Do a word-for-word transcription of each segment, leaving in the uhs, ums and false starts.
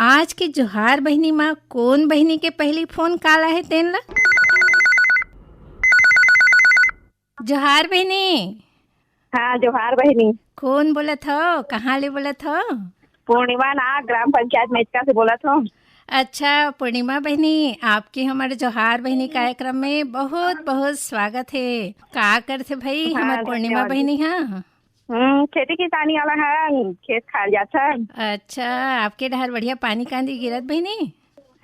आज के जोहार बहिनी मा कोन बहिनी के पहिली फोन काल आहे तेन ला? जोहार बहिनी। हाँ, जोहार बहिनी। कोन बोलत हो? कहाँ ले बोलत हो? पूर्णिमा ना, ग्राम पंचायत मेचका से बोलत हो। अच्छा पूर्णिमा बहिनी, आपके हमर जोहार बहिनी कार्यक्रम में बहुत बहुत स्वागत है। का करथे भाई हाँ, हमर पूर्णिमा धन्यवाद। बहिनी? हाँ। हम्म, खेती किसानी वाला है, खेत खार जात है। अच्छा, आपके डहर बढ़िया पानी कांदी गिरत बहिनी?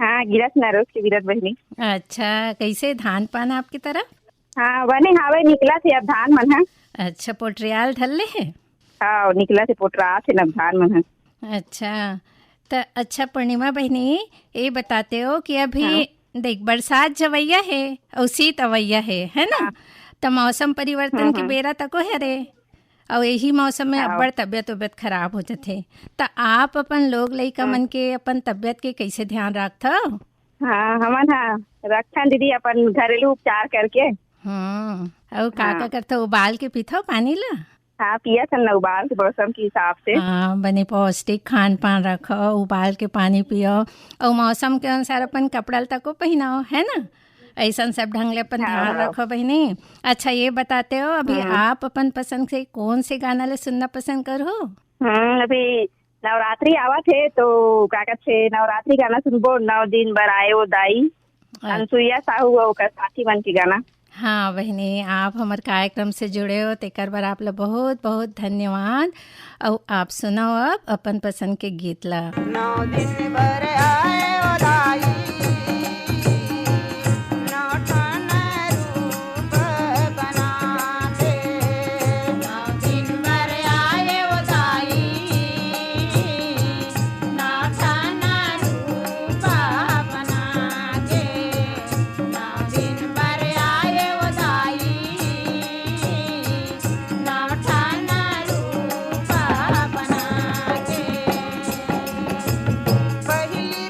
हाँ, गिरत ना, रोज के गिरत बहिनी। अच्छा, कैसे धान पान आपकी तरफ? हाँ, बने हावे निकलत हे अब धान मन ह। अच्छा, पोटरियाल ढल ले हे? हाँ, निकलत हे पोटरात हे न धान मन ह। अच्छा, त अच्छा पूर्णिमा बहिनी, ये बताते हो कि अभी हाँ। देख बरसात जवैया हे अउ शीत अवैया हे, है ना? हाँ। त मौसम परिवर्तन हाँ, के हाँ। बेरा तको हे रे, अउ यही मौसम में हाँ। अब्बड़ तबियत उबियत खराब हो जथे। त आप अपन लोग लइका हाँ। मन के, अपन तबियत के कैसे ध्यान रखथव? हाँ, हमन ह रखथन दीदी अपन घरेलू उपचार करके। हम्म, अउ का हाँ। का करथव? उबाल के पीथव पानी ला? हाँ, पियत हन ना उबाल के मौसम के हिसाब से। हाँ, बने पौष्टिक खान पान रखव, उबाल के पानी पियव, अउ मौसम के अनुसार अपन कपड़ा लत्ता को पहिनाव, है ना? ऐसन सब ढंग ले अपन हाँ, ध्यान हाँ। रखव बहिनी। अच्छा, ये बताते हो अभी हाँ। आप अपन पसंद से कौन से गाना ले सुनना पसंद करहू? हम्म, अभी नवरात्रि आवत हे तो का कहथे, नवरात्रि गाना सुनबो, नौ दिन बर आए ओ दाई, अच्छा। अनसुईया साहू अउ ओकर साथी मन के गाना। हाँ बहिनी, आप हमर कार्यक्रम से जुड़े हो, तेकर बर आप ला बहुत बहुत धन्यवाद। अउ आप सुनाओ अब अपन पसंद के गीत ला। नौ दिन बर आए ओ दाई, नौ ठन रूप बना दे। नौ दिन बर आए ओ दाई, नौ ठन रूप बना दे। नौ दिन बर आए ओ दाई, नौ ठन रूप बना दे। पहिली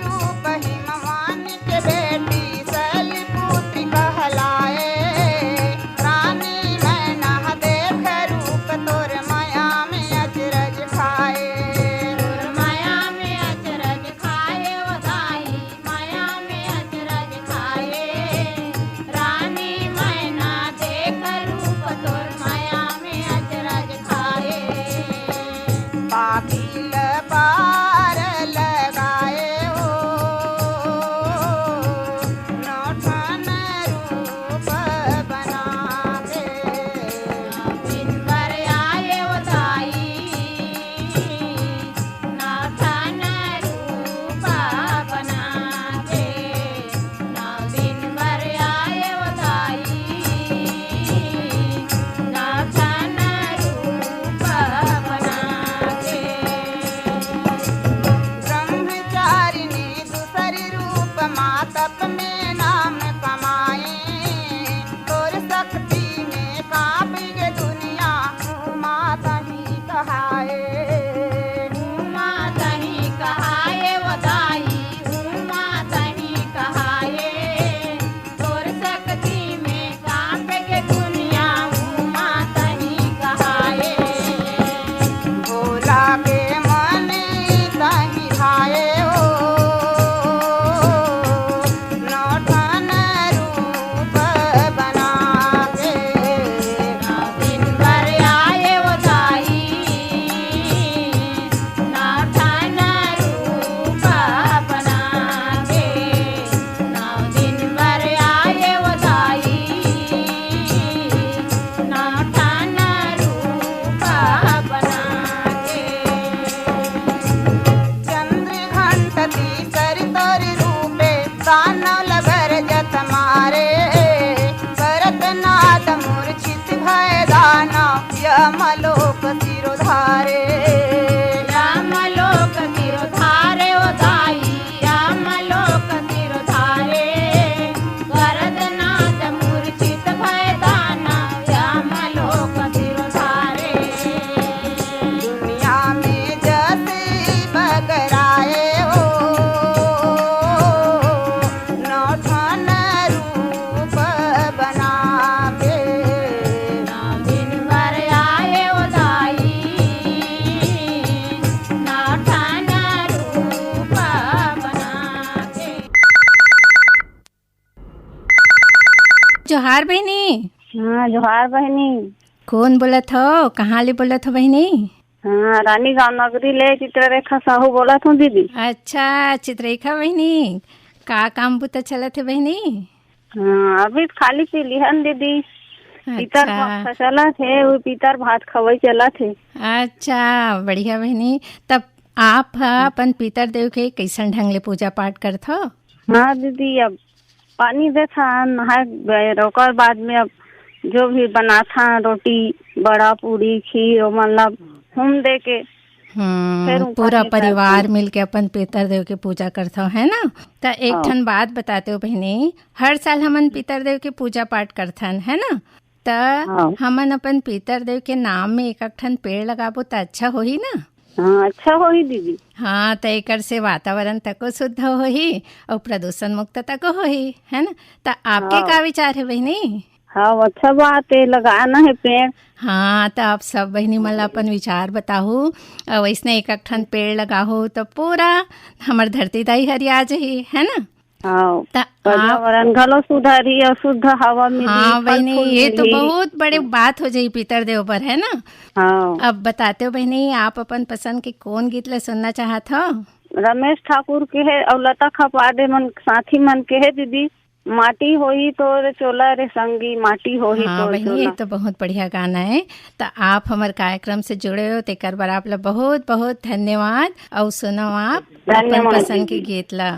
जोहार बहिनी। हाँ, जोहार बहिनी। कोन बोलत हो? कहाँ ले बोलत हो बहिनी? हाँ, रानीगांव नगरी ले चित्ररेखा साहू बोलत हूँ दीदी। अच्छा चित्ररेखा बहिनी, का काम बुता चलत हे बहिनी? हाँ, अभी तो खाली पी लिहन दीदी। पितर अच्छा। भात चलत हे, वो पितर भात खवई चलत हे। अच्छा, बढ़िया बहिनी। तब आप ह अपन पितर देव के कैसन ढंग ले पूजा पाठ करथो? हाँ दीदी, अब पानी देथन, नहाए बर, ओकर बाद में अब जो भी बनाथन, रोटी, बड़ा, पूरी, खीर, ओमन ला हुम दे के, हम्म, फिर उनका पूरा के परिवार करथन। मिलके अपन पितर देव के पूजा करथो, है ना? त एक हाँ। ठन बात बताते हो बहिनी, हर साल हमन पितर देव के पूजा पाठ करथन, है ना? त हाँ। हमन अपन पितर देव के नाम में एक, एक ठन पेड़ लगाबो त अच्छा होही ना? हाँ, अच्छा होही दीदी। हाँ, त एकर से वातावरण तको शुद्ध होही अउ प्रदूषण मुक्त तको होही, है ना? त आपके हाँ। का विचार है बहिनी? हाँ, अच्छा बात है, लगाना है पेड़। हाँ, त आप सब बहिनी मन ला अपन विचार बताहू, अउ वैसने एक, एक ठन पेड़ लगाहू त पूरा हमर धरती दाई हरिया जही, है ना? हाँ, त आप पर्यावरण घलो सुधरही अउ शुद्ध हवा मिलही, हाँ फल बहिनी, फूल ये तो मिलही। बहुत बड़े बात हो जाही पितर देव पर, है ना? हाँ। अब बताते हो बहिनी, आप अपन पसंद के कोन गीत ला सुनना चाहत हो? रमेश ठाकुर के है अउ लता खपादे मन साथी मन के है दीदी, माटी होही तोर चोला रे संगी, माटी होही हाँ तोर बहिनी, ये चोला। तो बहुत बढ़िया गाना है। त आप हमर कार्यक्रम से जुड़े हो, तेकर बर आप ला बहुत बहुत धन्यवाद। अउ सुनो आप अपन धन्यवाद पसंद के दीदी। गीत ला।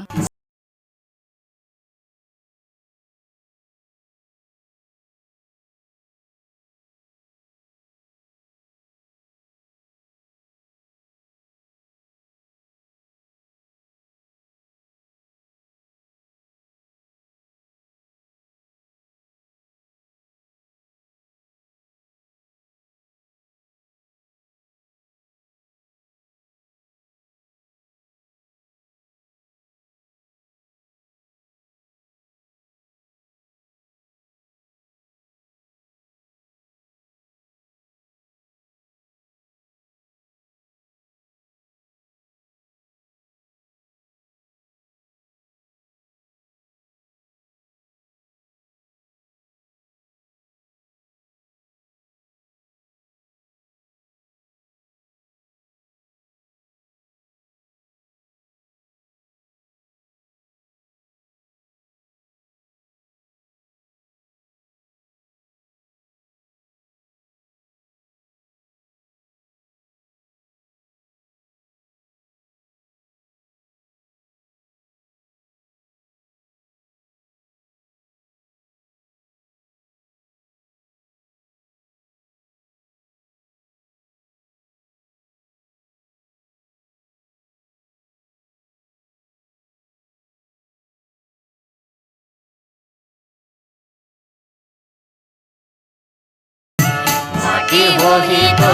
माटी होही तो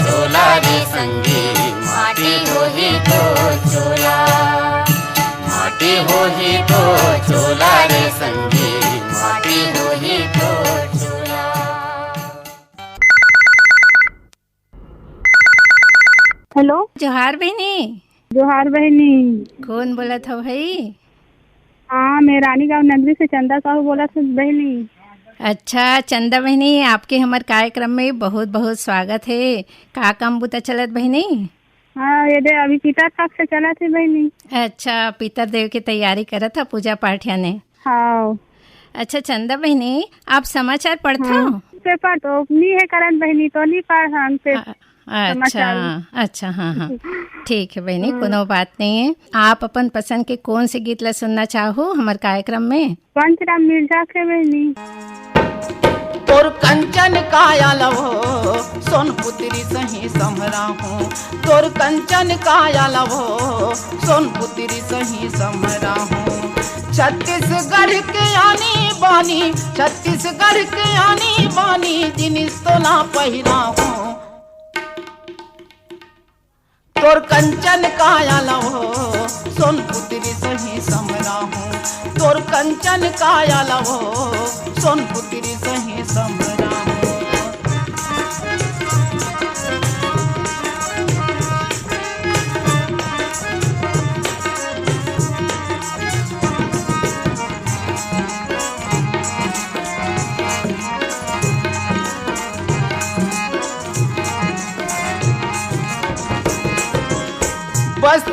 चोला रे संगी, माटी होही तो चोला, माटी होही तो चोला रे संगी, माटी होही तो चोला। हेलो। जोहार बहिनी। जोहार बहिनी। कोन बोलत हो भाई? हाँ, मैं रानीगांव नगरी से चंदा साहू बोलत हूँ बहिनी। अच्छा चंदा बहिनी, आपके हमर कार्यक्रम में बहुत बहुत स्वागत है। का काम बुता चलत बहिनी? हाँ, ये दे अभी पितर पक्ष से चलत है बहिनी। अच्छा, पितर देव के तैयारी करत ह, पूजा पाठ याने। हाँ। अच्छा चंदा बहिनी, आप समाचार पढ़थव? हाँ, पेपर तो नहीं है करन बहिनी, तो नहीं पढ़न पे अ-, अच्छा, समाचार। अच्छा, हाँ, हाँ। ठीक है बहिनी, हाँ। कोनो बात नहीं है। आप अपन पसंद के कौन से गीत ला सुनना चाहो हमर कार्यक्रम में? पंचराम मिर्जा के बहिनी। तोर कंचन काया लवो, सोन पुत्री सही समरा हूँ। तोर कंचन काया लवो, सोन पुत्री सही समरा हूँ। छत्तीसगढ़ के आनी बानी, छत्तीसगढ़ के आनी बानी, जिनिस तोला पहिरा हूँ। तोर कंचन काया लवो, सोन पुत्री सही समरा हूँ। तोर कंचन काया लवो, सोन पुत्री सही समरा हूँ।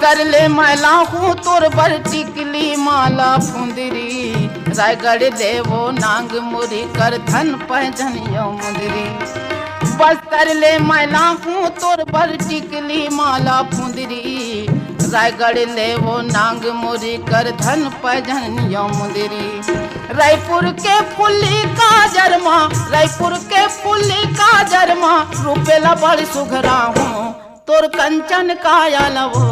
कर ले मैं लाहूं तोर बर टिकली माला फुंदरी, रायगढ़ ले वो नांग मुरी कर धन पैजनियो मुंदरी। बस्तर ले मैं लाहूं तोर बर टिकली माला फुंदरी, रायगढ़ ले वो नांग मुरी कर धन पैजनियो मुंदरी। रायपुर के फुल्ली काजर मा, रायपुर के फुल्ली काजर मा, रूपेला बड़ सुघरा हूँ, तोर कंचन काया लवो।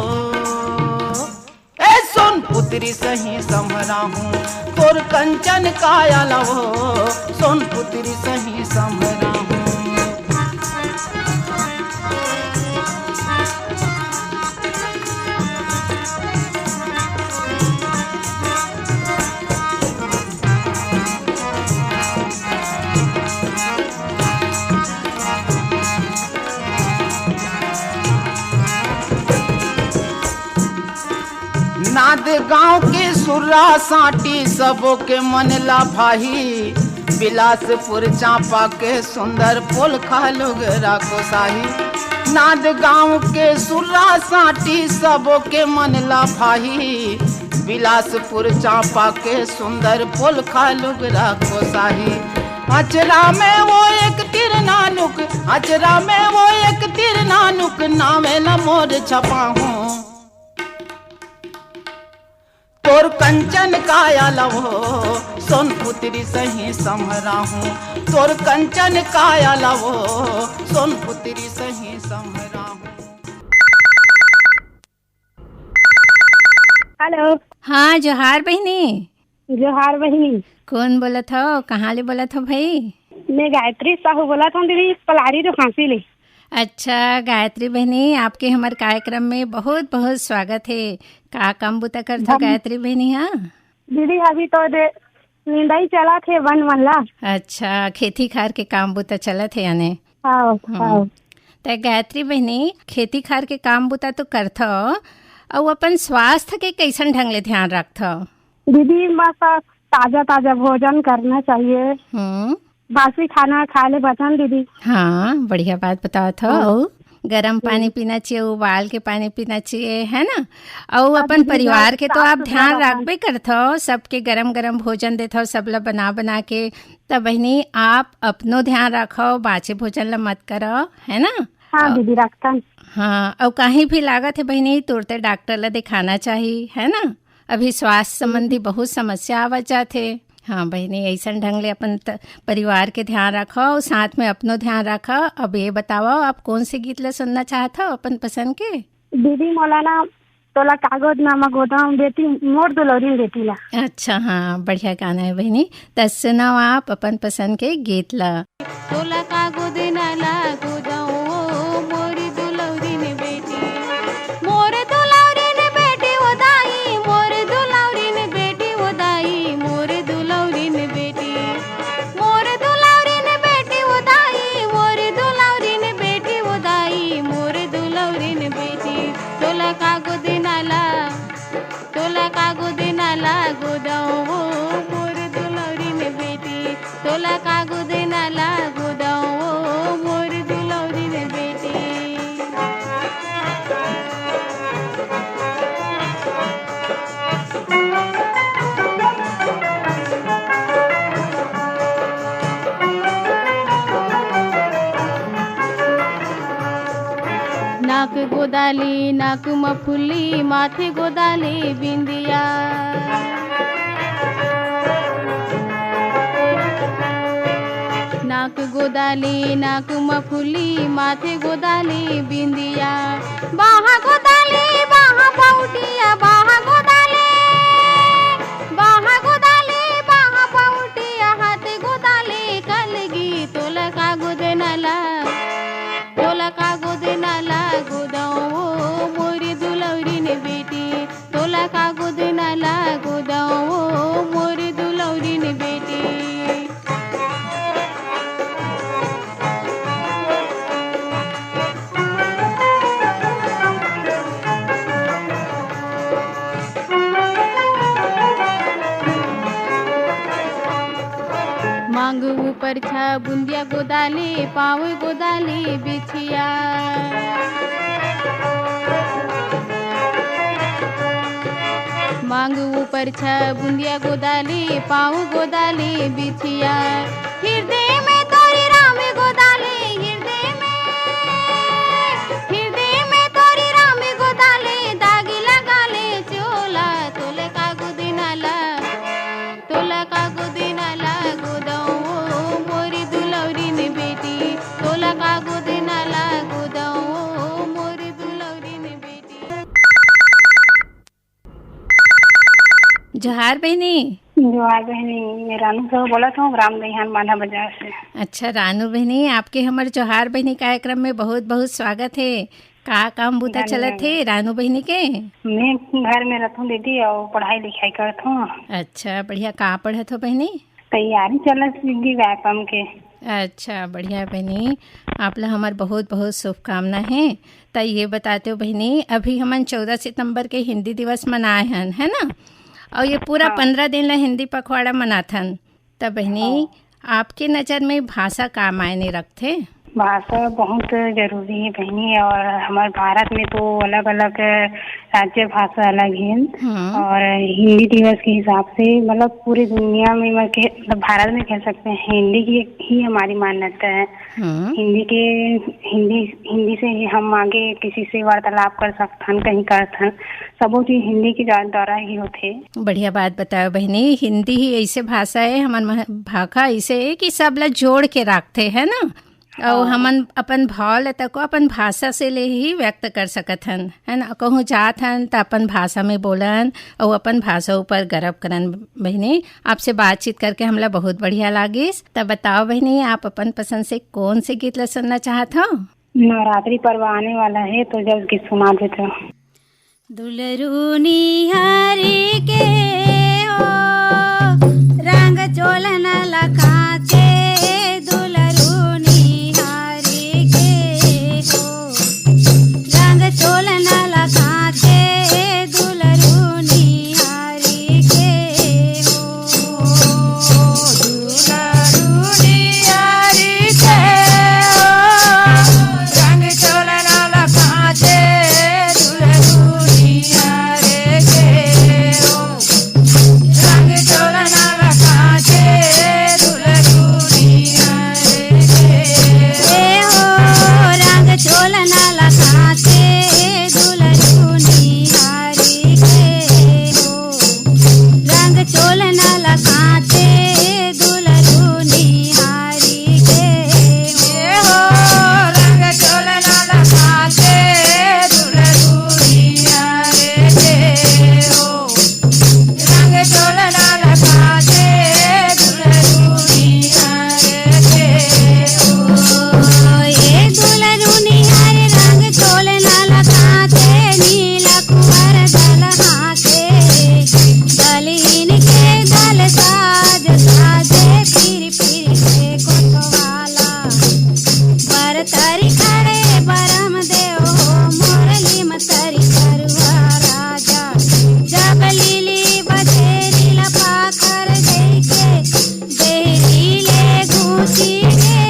ए सोन पुत्री सही समरा हूँ, तोर कंचन काया लवो, सोन पुत्री सही समरा हूँ। नांदगांव के सुर्रा सांटी सबो के मन ला भाही, बिलासपुर चांपा के सुंदर पोलखा लुगरा कोसाही। नांदगांव के सुर्रा सांटी सबो के मन ला भाही, बिलासपुर चांपा के सुंदर पोलखा लुगरा कोसाही। अचरा में वो एक तिर नानुक, अचरा में वो एक तिर नानुक, नावे ला मोर छपाहूँ। तोर कंचन काया लवो, सोन पुत्री सही समरा हूँ। तोर कंचन काया लवो, सोन पुत्री सही समरा हूँ। हेलो। हाँ, जोहार बहिनी। जोहार बहिनी। कौन बोलत हो? कहाँ ले बोलत हो भाई? मैं गायत्री साहू बोलत हूँ दीदी, पलारी रुखांसी ले। अच्छा गायत्री बहिनी, आपके हमर कार्यक्रम में बहुत बहुत स्वागत है। का काम बुता करत हो गायत्री बहिनी? हाँ दीदी, अभी तो दे निंदाई चलत हे बन मन ला। अच्छा, खेती खार के काम बुता चलत हे याने। हाँ, हम्म। हाँ। त गायत्री बहिनी, खेती खार के काम बुता तो करथव, अउ अपन स्वास्थ्य के कैसन ढंग ले ध्यान रखथव? दीदी, बस ताजा ताजा भोजन करना चाहिए। हम्म। बासी खाना खाए ले बचन दीदी। हाँ, बढ़िया बात बतावत हो। हाँ। अउ गरम पानी पीना चाहिए, उबाल के पानी पीना चाहिए, है ना? अउ अपन परिवार के तो आप ध्यान रखबे करथव, सबके गरम गरम भोजन देथव, सब ला बना बना के। त बहिनी, आप अपनो ध्यान रखव, बाचे भोजन ला मत करव, है ना? हाँ दीदी, रखथन। हाँ, अउ कहीं भी लागत है बहिनी, तुरते डॉक्टर ला दिखाना चाही, है ना? अभी स्वास्थ्य संबंधी बहुत समस्या आवत जात हे। हाँ बहिनी, ऐसन ढंग ले अपन त-, परिवार के ध्यान रखव, साथ में अपनो ध्यान रखव। अब ये बतावव, आप कौन से गीत ला सुनना चाहत हव अपन पसंद के? दीदी, मोला ना तोला का गोदना म गोदम बेटी, मोर दुलौरी बेटी ला। अच्छा, हाँ, बढ़िया गाना है बहिनी। त सुनाओ आप अपन पसंद के गीत ला। तोला का गोदना ला गोदम, ओ मोर दुलौरी बेटी, मोर दुलौरी बेटी ओ दाई, मोर दुलौरी बेटी ओ दाई, मोर दुलौरी बेटी, मोर दुलौरी बेटी ओ दाई, मोर दुलौरी बेटी ओ दाई, मोर दुलौरी बेटी। तोला का गोदना ला, तोला का गोदना ला गोदम, ओ मोर दुलौरी बेटी, तोला का गोदना ला गोदम, ओ मोर दुलौरी बेटी। नाक गोदाली, नाक म फुल्ली, माथे गोदाली बिंदिया। नाक गोदाली, नाक म फुल्ली, माथे गोदाली बिंदिया। बाहा गोदाली, बाहा पौटिया, बाहा गोदाली, बाहा गोदाली, बाहा पौटिया, हाथ गोदाली कलगी, तोला का गोदना ला, तोला का गोदना ला गोदम, ओ मोर दुलौरी बेटी, तोला का गोदना ला गोदम, ओ मोर दुलौरी बेटी। मांग ऊपर छा बुंदिया गोदाली, पाँव गोदाली बिछिया। मांग ऊपर छ बुंदिया गोदाले, पाँव गोदाले बिछिया। हृदय में तोरी राम गोदाले, हृदय में, हृदय में तोरी राम गोदाले, दागी लगाले चोला, तोले कागो दिनाला, तोला कागो दिनाला गोदऊ मोरी दुलौरी ने बेटी, तोला कागो दिनाला गोदऊ मोरी दुलौरी ने बेटी। जोहार बहिनी। जोहार बहिनी, मैं रानू साहू बोलत हूँ, ग्राम दहियान मांधा बाजार से। अच्छा रानू बहिनी, आपके हमर जोहार बहिनी कार्यक्रम में बहुत बहुत स्वागत है। का काम बूता चलत है रानू बहिनी के? मैं घर में रहत हूँ दीदी, और पढ़ाई लिखाई करत हूँ। अच्छा बढ़िया, का पढ़त हो बहिनी? तैयारी चलत दीदी, व्यापम के। अच्छा बढ़िया बहिनी, आप ला हमर बहुत बहुत शुभकामना है। त ये बताते हो बहिनी, अभी हमन चौदह सितंबर के हिंदी दिवस मनाए हन, है ना? और ये पूरा हाँ। पंद्रह दिन ला हिंदी पखवाड़ा मनाथन। त बहिनी, हाँ। आपके नजर में भाषा का मायने रखथे? भाषा बहुत जरूरी है बहिनी, और हमारे भारत में तो अलग-अलग राज्य भाषा अलग है। हम्म। और हिंदी दिवस के हिसाब से, मतलब, पूरी दुनिया में, मैं कह, मतलब, भारत में कह सकते हैं, हिंदी की ही हमारी मान्यता है। हम्म। हिंदी के, हिंदी, हिंदी से ही हम आगे किसी से वार्तालाप कर सकथन, कहीं करथन, सबो चीज हिंदी के द्वा-, द्वारा ही होथे। बढ़िया बात बताओ बहिनी, हिंदी ही ऐसे भाषा है, हमर मह-, भाखा ऐसे है कि सब ला जोड़ के रखथे, है ना? अउ हाँ। हमन अपन भाव ल तको अपन भाषा से ले ही व्यक्त कर सकत हन, है ना? कहूँ जात हन त अपन भाषा में बोलन अउ अपन भाषा ऊपर गर्व करन। बहिनी, आपसे बातचीत करके हमला बहुत बढ़िया लागिस। त बताओ बहिनी, आप अपन पसंद से कौन से गीत ल सुनना चाहत हो? नवरात्रि पर्व आने वाला है, तो जब गीत सुना देते हो। दुलरू निहारी के हो, रंग चोलन लखाचे, दुलरू निहारी के हो, रंग चोलन लखाचे, दुलरू निहारी के हो। रंग चोलन लखाचे, दुलरू निहारी के हो। ए हो, रंग चोलन लखाचे, दुलरू निहारी के हो। रंग चोलन लखाचे, दुलरू निहारी के हो। ए दुलरू निहारी, रंग चोलन लखाचे, नीला कुंवर दल हाथे, दलहीन के दल साज साजे, फिर फिर के कोतवाला। बर तरी खड़े बरम देव हो, मोर लीम तरी करुआ राजा। जब लीली बजेरी ला पाखर देके, देहरी ले गूंची गे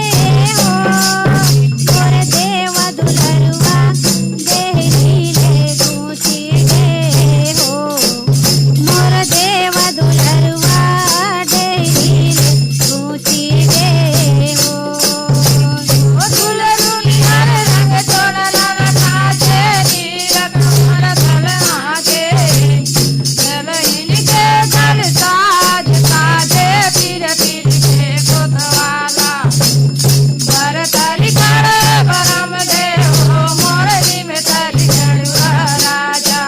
हो, मोर देवा दुलरुआ, देहरी ले गूंची गे हो, मोर देवा दुलरुआ, देहरी ले गूंची गे हो। ओ दुलरू निहार रंग चोला लाल काजे, नीरक मन तल आगे। दुलहिन के घर साज साजे, पीर पीर के कोतवाला। बर तरी खड़े बरम देव, मोर लीम तरी करुआ राजा।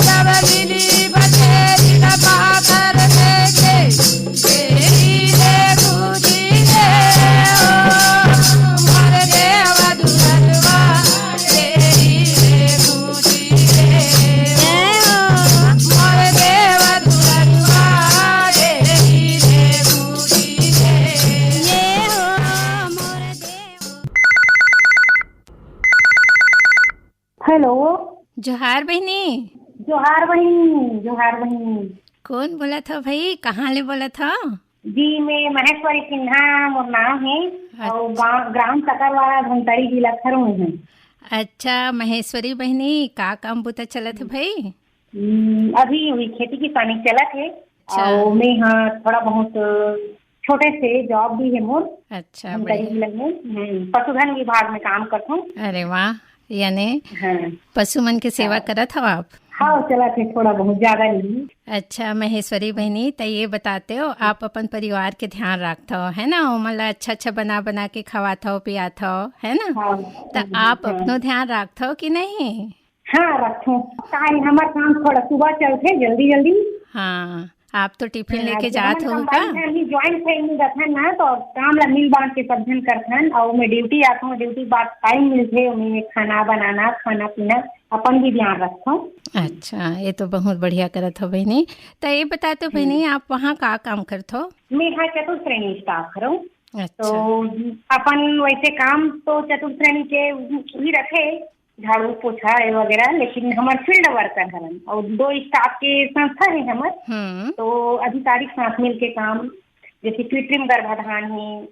जब लीली बजेरी ला पाखर देके, देहरी ले गूंची गे हो, मोर देवा दुलरुआ, देहरी ले गूंची गे हो, मोर देवा दुलरुआ, देहरी ले गूंची गे हो, मोर देवा। हेलो। जोहार बहिनी। जोहार बहिनी, जोहार बहिनी। कौन बोलत हो भाई, कहाँ ले बोलत हो? जी, मैं महेश्वरी सिन्हा मोर नाम है, अच्छा। और गाँव, ग्राम सकरवाड़ा, धमतरी, जिला खरगोन है। अच्छा महेश्वरी बहिनी, का काम बुता चलत है भाई? हम्म, अभी वही खेती किसानी चलत हे। अच्छा। अउ मैं हा थोड़ा बहुत छोटे से जॉब भी है मोर। अच्छा, हम बढ़िया। करीब लगे, हम्म, पशुधन विभाग में काम करथों। अरे वाह, यानी हाँ। पशु मन के सेवा हाँ। करत हव आप? हाँ, चलत हे थोड़ा बहुत, ज्यादा नहीं। अच्छा महेश्वरी बहिनी, त ये बताते हो, आप अपन परिवार के ध्यान राखत हो, है ना? ओमन ला अच्छा अच्छा बना बना के खवात हो, पियात हो, है ना? हाँ, त हाँ, आप हाँ। अपनो ध्यान राखत हो कि नहीं? हाँ, रखथों। काहे हमर काम थोड़ा सुबह चलथे, जल्दी जल्दी। हाँ, आप तो टिफिन हाँ, लेके जात हमन हो का? Combined family, joint family रखन ना, तो काम ला मिल बांट के सब झन करथन। अउ मैं ड्यूटी आथों, ड्यूटी बाद टाइम मिलथे, ओमे खाना बनाना, खाना पीना, अपन भी ध्यान रखथों। अच्छा, ये तो बहुत बढ़िया करत हो बहिनी। त ये बता तो हम्म। बहिनी, आप वहाँ का काम करत हो? मैं हा चतुर्थ श्रेणी स्टाफ हरौं। अच्छा। तो अपन वैसे काम तो चतुर्थ श्रेणी के ही रखे, झाड़ू पोछा ये वगैरह, लेकिन हमर फील्ड वर्कर हरन और दो स्टाफ के संस्था है हमर। हम्म। तो अधिकारिक साथ मिलके काम, जैसे कृत्रिम गर्भाधान ही हम्म।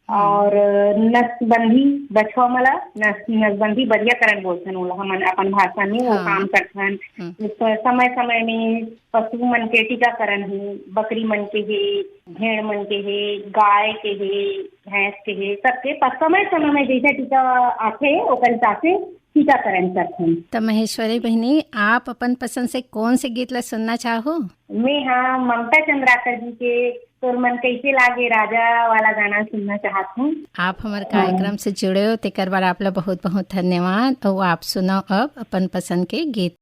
और नसबंदी बछवा मला, नस, नसबंदी बधियाकरण बोलथन ओला हमन अपन भाषा में, वो हाँ। काम करथन। हम्म। तो समय समय में पशु मन के टीकाकरण ही, बकरी मन के हे, भेड़ मन के हे, गाय के हे, भैंस के हे, सबके प-, समय समय में जैसे टीका आथे ओकर हिसाब से टीकाकरण करथन। त महेश्वरी बहिनी, आप अपन पसंद से कौन से गीत ला सुनना चाहो? मैं हा ममता चंद्राकर जी के तोर मन कैसे लागे राजा वाला गाना सुनना चाहत हूँ। आप हमर हाँ। कार्यक्रम से जुड़े हो, तेकर बर आप ला बहुत बहुत धन्यवाद। और आप सुनो अब अपन पसंद के गीत।